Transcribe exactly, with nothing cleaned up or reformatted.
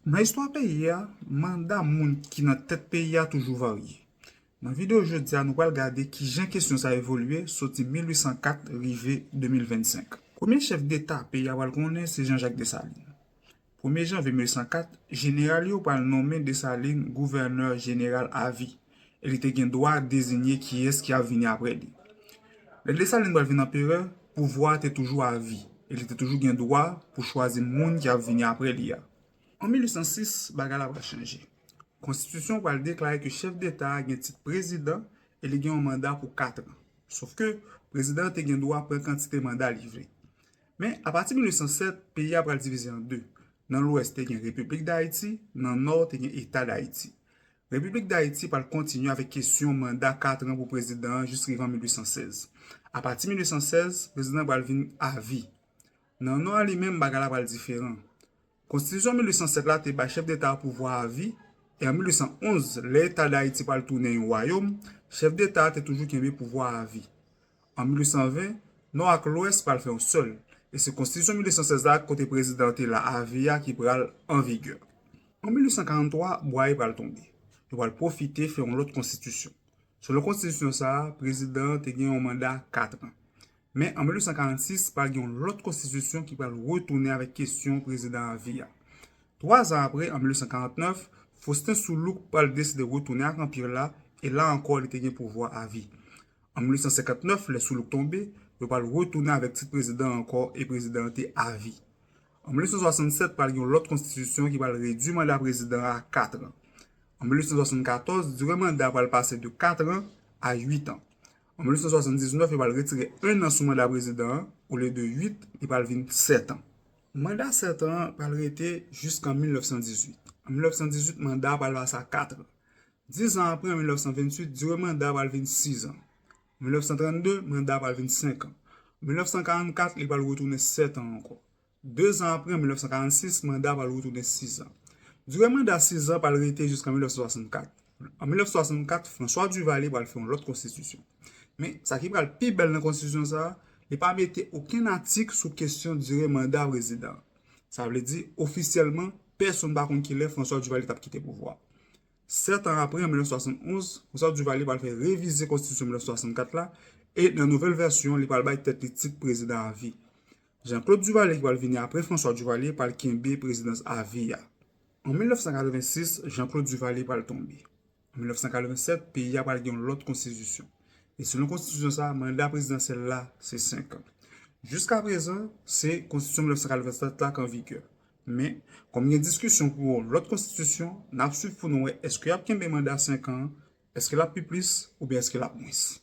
Nan istwa peyi a, manda moun ki nan tèt peyi a toujou varye. Nan videyo jodi a, nou pral gade kijan kesyon sa evolye soti mil uit san kat rive de mil vennsenk. Premye chèf deta peyi a pral konnen se Jean-Jacques Dessalines. Premye janvye mil uit san kat, jeneral yo pral nonmen Dessalines gouvènè jeneral avi, e li te gen dwa deziye kiyès ki ap vini apre li. Lè Dessalines pral vin anperè, pouvwa a te toujou avi, e li te toujou gen dwa pou chwazi moun ki ap vini apre li a. An mil uit san sis, bagay la pral chanje. Konstitisyon pral deklare ke chèf deta a gen tit prezidan e li gen yon manda pou kat an. Sof ke prezidan an te gen dwa pran kantite manda li vle. Men, apati mil uit san sèt, peyi a pral divize an de. Nan Lwès, te gen Repiblik Dayiti, nan Nò, te gen Eta Dayiti. Repiblik Dayiti pral kontinye avèk kesyon manda kat an pou prezidan an jis rive an mil uit san sèz. Apati mil uit san sèz, prezidan an pral vin avi. Nan Nò a li menm, bagay la pral diferan. Konstitisyon mil uit san sèt la te bay chèf deta a pouvwa avi, e an mil uit san onz, lè Eta Dayiti pral tounen yon wayòm, chèf deta a te toujou kenbe pouvwa avi. An mil uit san ven, Nò ak Lwès pral fè yon sèl, e se Konstitisyon mil uit san sèz la kote prezidan an te la avi a ki pral an vigè. An mil uit san karanntwa, bwaye pral tonbe. Yo pral pwofite fè yon lòt konstitisyon. Selon konstitisyon sa a, prezidan an te gen yon manda kat an. Men an mil uit san karannsis, pral gen yon lòt konstitisyon ki pral retounen avèk kesyon prezidan avi a. Twa zan apre, an mil uit san karantnèf, Faustin Soulouque pral deside retounen ak anpi la, e la ankò li te gen pouvwa avi. An mil uit san senkantnèf, lè Soulouque tonbe, yo pral retounen avèk tit prezidan ankò e prezidan an te avi. An mil uit san swasannsèt, pral gen yon lòt konstitisyon ki pral redui manda prezidan an a kat an. An mil uit san swasannkatòz, dire manda a pral pase de kat an a uit an. An mil uit san swasanndiznèf, yo pral retire en an sou manda prezidan an, olye de uit, li pral vin sèt an. Manda sèt an an pral rete jiskan mil nèf san dizuit. An mil nèf san dizuit, manda a pral pase a kat an. Diz an apre, an mil nèf san venntuit, dire manda a pral vin sis an. An mil nèf san trannde, manda a pral vin senk an. An mil nèf san karannkat, li pral retounen sèt an ankò. De zan apre, an mil nèf san karannsis, manda a pral retounen sis an. Dire manda sis an pral rete jiskan mil nèf san swasannkat. An mil nèf san swasannkat, François Duvalier pral fè yon lòt konstitisyon. Men, sa ki pral pi bèl nan konstitisyon sa a, li pa mete okenn atik sou kesyon dire manda prezidan an. Sa vle di, ofisyèlman, pèsonn pa konn kilè François Duvalier t ap kite pouvwa a. Sèt an apre, an mil nèf san swasannonz, François Duvalier pral fè revize konstitisyon mil nèf san swasannkat la, e nan nouvèl vèsyon, li pral bay tèt li tit prezidan avi. Jean-Claude Duvalier ki pral vini apre François Duvalier pral kenbe prezidans avi a. An mil nèf san katrevensis, Jean-Claude Duvalier pral tonbe. An mil nèf san katrevennsèt, peyi a pral gen yon lòt konstitisyon. E selon konstitisyon sa a, manda prezidansyèl la, se senk an. Jiskaprezan, se konstitisyon mil nèf san katrevennsèt la k an vigè. Men, kòm gen diskisyon pou yon lòt konstitisyon, n ap swiv pou nou wè èske y ap kenbe manda senk an an, èske l ap pi plis, oubyen èske l ap mwens.